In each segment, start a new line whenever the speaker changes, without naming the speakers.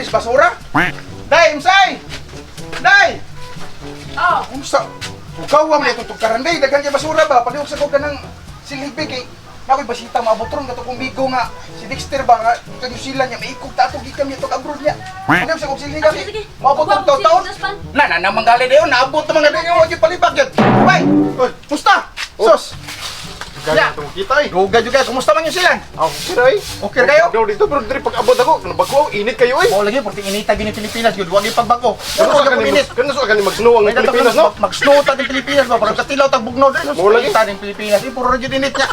Is basura. Day, imsay! Day!
Oh,
Unsa? Hugaw man itong tugkaran day, daghan kay basura ba? Palihog sa ko kanang silhibi kay nakoy basita maabot ron kato kong bigo nga si Dexter ba nga sa New Zealand niya maikog ta ato gikan niya tong abroad niya. Ano sa kog silhi
Ah, sige, sige.
Maabot
Huwag
tong
mo
taon.
silhi, daspan.
Na na na manggali dayon naabot ta mga dayon wa gyud palibag yun. Bay. Oy, musta? Sos.
Gaya itong kita eh.
Duga juga, kumusta man yung silan?
Ah, okay ra eh.
Okay kayo?
Daw dito bro, diri pag abot ako, nabago, init kayo eh.
Mao lagi porting inita gyud ni Pilipinas gyud, wa gyud pagbago.
Kano
Puro
sa
gyud
kanin
init.
Kano sa kanin mag-snow ang
May
Pilipinas no?
Mag-snow ta ng Pilipinas ba? Parang katilaw tag bugnaw diri.
Mao lagi.
Ta ng Pilipinas, eh, puro ra gyud init niya.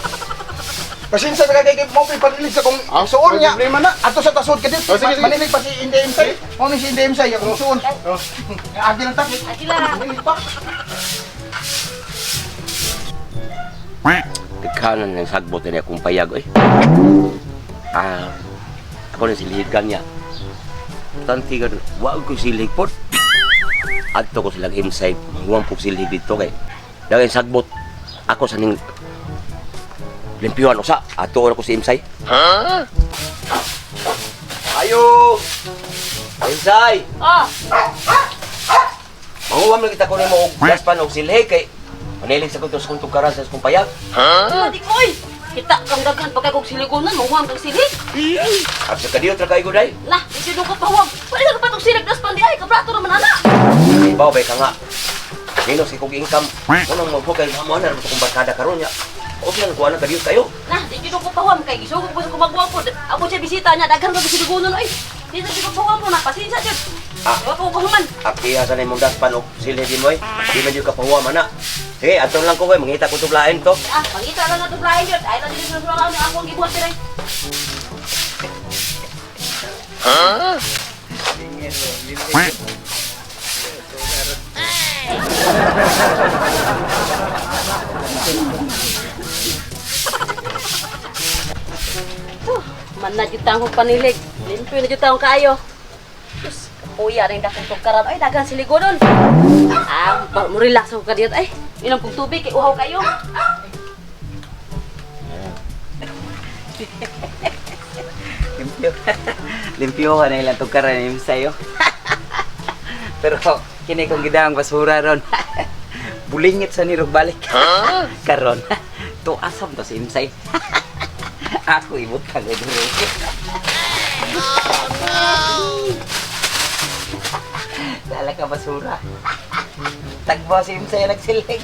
Pasensya na kay mo panilig sa kong
Ah,
suon
may
niya.
problema na.
Ato sa tasod ka dito.
Oh, sige, sige.
Manilig pa si Inday Imsay. Mao ni si Inday Imsay akong suon.
Oh.
Agi lang takit.
Agi lang.
Manilig pa.
Tagkanan ng sagbot na akong payag oy. Ah, ako na silhigan niya. Tanti ka, wa ko silhig po. Adto ko silang inside, huwag po silhig dito kay. Dagay sagbot, ako sa ning limpyuhan usa. Ato ko si Imsay. Ha? Ayo! Imsay!
Oh,
Manguwam lang kita ko nimo og daspan og silhig kay manilig sa kutos kung tugkaran sa kong payag.
huh? Di ko oy. Kita kang daghan pagka kog siligunan, mahuwam kang silig.
At sa kadiyot ra kayo day.
Lah, di jud ko pahuwam. Wala ka patong silig daspan di ay, kabrato naman ana.
Ibaw bay ka nga. Minus kay kog income. Unang maghukay mo na kong barkada karon nya. Okay lang kuha na kadiyot kayo.
Nah, di jud ko pahuwam kay gisugo ko sa kumagwa po. Ako siya bisita niya, daghan kag siligunan oy. Di sa jud ko pahuwam po na, pasensya jud.
Ah.
Wa ko pahuman.
Akiha sa imong daspan og silhi mo eh. Di man jud ka pahuwa man na. Sige, ato lang ko kay mangita ko tublain to.
Ah, pangita lang na tublain jud. Ay lang jud sa sura ang akong gibuhat dire. Huh, man na jud tang panilig. Limpyo na jud tang kaayo. Diyos, kapuya rin dakong tugkaran. Ay, daghan siligonon. Ah, mo relax ako kadiyot. Ay, inom kong tubig kay uhaw kayo.
Limpyo. Limpyo ka na ilang tugkaran yung sayo. Pero kini kong gidang basura ron. Bulingit sa nirog balik. Karon. Tuasam to si Imsay. Ako ibutang ay duro. Lala ka basura. Tagbo si Imsay nagsilig.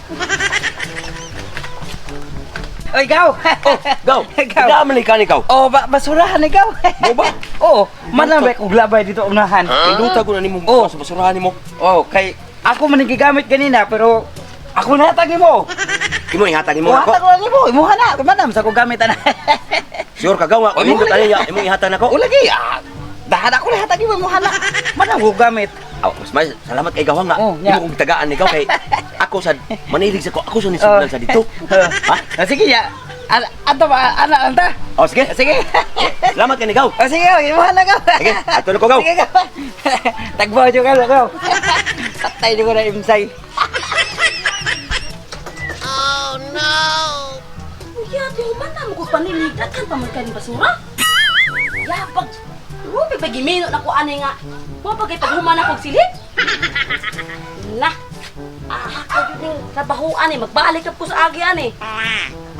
Oy, gaw!
Oh, go.
Ikaw.
Dami ni kan ikaw.
Oh, ba basurahan ikaw.
Mo ba?
Oo, manamay kong labay dito unahan.
Huh? Ko na nimo
Oh.
sa basurahan nimo.
Oh, kay ako man ang gigamit ganina pero ako na hatag nimo.
Imo ihatag nimo
Mo
ako.
hatag ko nimo, imuha na. Manam sa ko gamit ana.
Sure ka gaw nga.
Oh,
Nindot
imo
ani niya, imong ihatag nako.
O lagi ah. Dahan ako na hatag nimo imuha na. Manam ko gamit.
Aw, mas may salamat kay gawa nga.
Oh, nya.
Imo kong tagaan ikaw kay ako sa manilig sa ko ako sa nisuglan sa dito. Ha?
Ah, sige ya. Ato ba ana anta?
Oh, sige.
Sige.
Salamat kay ikaw.
Oh, sige, oh, imuha na ka.
Sige, ato na ko gaw.
Sige, gaw. Tagbo jud ka gaw. Patay jud ko na imsay.
Uya, di man na mo ko panilig. Daghan pa man kaning basura. Ya, pag Rupi pa gimino na ko ani nga. Mo pa kay paghuman ako og silid. Na. Ah, ako jud ning trabahoan eh. Magbalik ko sa agi ani.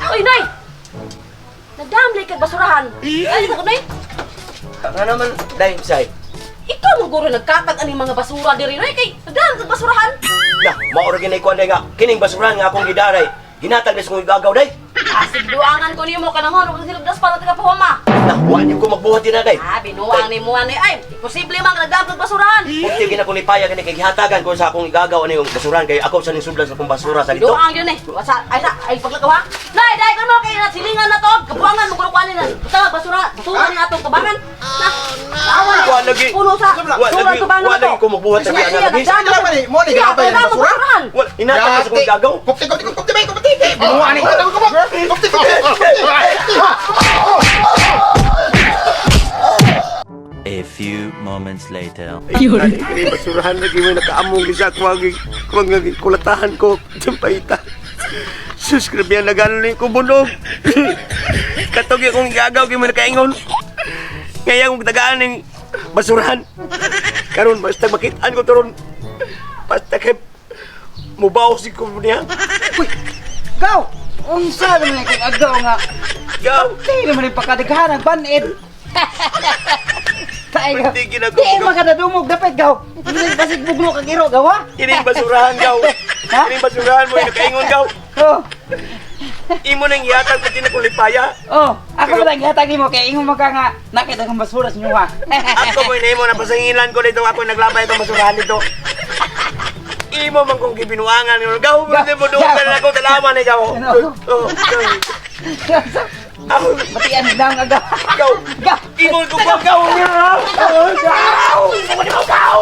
Oy, nay. Nagdamlay kag basurahan. Ay, ko nay.
Nga naman, dahil say.
Ikaw mo guro nagkatag ani mga basura diri nay kay nagdam kag basurahan.
Na, maura ginay kuan day nga. Kining basurahan nga akong gidaray. Hinatag na sa kong igagaw day.
Ah, sigduangan ko nimo kanang hono kag silid daspan at kapahuma.
Na, wa niyo ko magbuhat din na day.
Ah, binuang ni mo ani ay. Imposible man nagdam kag basurahan.
Pugti gina ko ni paya gani kay gihatagan ko sa akong igagaw ani yung basurahan kay ako sa ning sudlan sa akong basura sa dito.
Doang yun eh. Sa, ay, sa, ay, paglakaw ha? Nay, dahil ka mo kay na silingan na to. Kabuangan mo kuno ni na. Basta basura, basura ni atong tubangan. Na. Awa
Wa lagi.
Puno sa
Wa
basura
lagi,
tubangan
wa
to.
lagi ko magbuhat sa
Sige,
ana lagi.
sige, sige, sige, mo ni gabay ang basura?
Wa hinatag na sa akong igagaw.
Kupti kupti kupti bay kupti. Binuha ni. Kupti kupti.
A few moments later.
Ay, basurahan lagi mo nakaamong gisa ko ang mga kulatahan ko sampaita. Sus, grabe ang nagano ni ko bunog. Katog akong igagaw kay mo nakaingon. Ngayon kong tagaan ning Basurahan. Karon basta makitaan ko turon. Basta kay mubaw si ko niya.
Uy, gaw! Unsa naman kay agaw nga.
Gaw.
Di naman yung pakadaghan ang banid. Tayo gaw.
Hindi ginagawa.
Di makadadumog dapat gaw. Hindi basig bugno kag iro gaw ha?
Kining basurahan gaw.
Ha?
Kining basurahan mo nakaingon gaw.
Oh,
Imo nang ihatag pati na kong lipaya.
oh, ako ba lang gihatag nimo kay ingon man ka nga nakita kang basura sa inyo ha.
Ako mo imo na pasangilan ko dito ako naglabay itong basurahan dito. Imo man kong gibinuangan gaw mo mo doon na ako talaman ni gaw.
Ano?
Oh, gaw. Aw,
Batian daw nga gaw.
gaw.
Gaw.
Imo ko gaw. Gaw. Gaw. Gaw. Gaw.